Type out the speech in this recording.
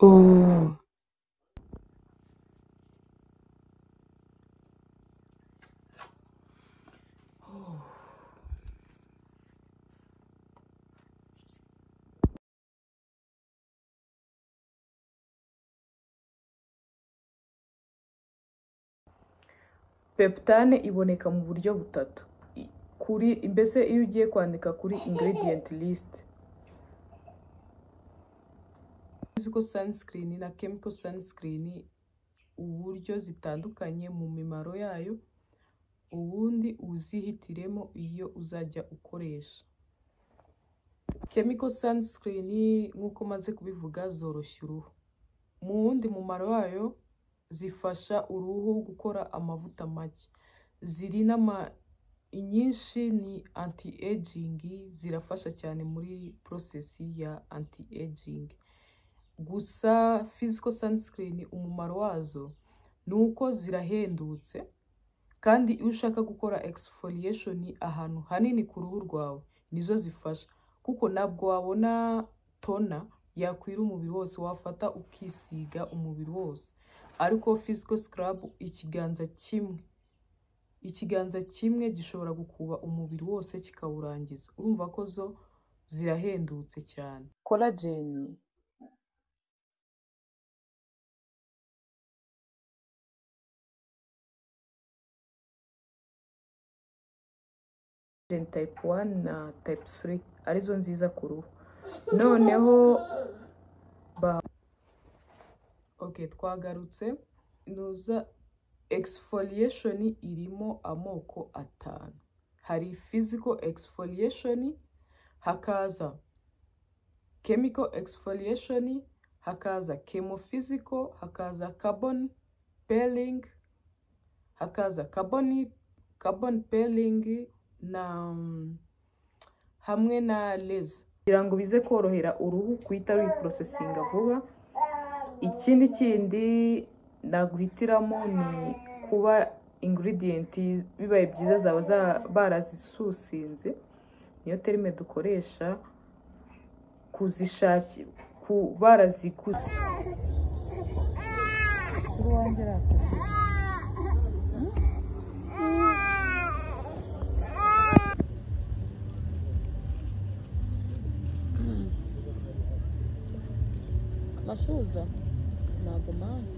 Ooh. Peptane iboneka mu buryo butatu. Kuri mbese iyo ugiye kwandika kuri ingredient list, physical sunscreen na chemical sunscreen uburyo zitandukanye mu mimaro yayo, ubundi uzihitiremo iyo uzajya ukoresha. Chemical sunscreen nk'uko maze kubivuga zoroshya uruhu. Mu wundi mumaro wayo zifasha uruhu gukora amavuta make. Ziri n'ama inyinshi ni anti aging, zirafasha cyane muri process ya anti aging. Gusa physical sunscreen umumaro wazo ni uko zirahendutse, kandi iyo ushaka gukora exfoliation ahantu hanini ku ruhu rwawe nizo zifasha, kuko ntabwo wabona tona yakwira umubiri wose, wafata ukisiga umubiri wose. Ariko physical scrub ikiganza kimwe gishobora gukuba umubiri wose kikawurangiza. Urumva ko zo zirahendutse cyane. Collagen type 1 na type 3 arizo nziza ku ruhu. Noneho okay, twagarutse nuza exfoliation irimo amoko atanu. Hari physical exfoliation, hakaza chemical exfoliation, hakaza chemophysical, hakaza carbon peeling, hakaza carbon peeling na hamwe na laser, kugira ngo bize korohera uruhu kuhita ruyiprocessinga vuba. Ikindi kindi naguhitiramo ni kuba ingredient bibaye byiza zaba barazisusinze, niyo terme dukoresha kuzishaki ku baraziku. Amashuza ntago mani.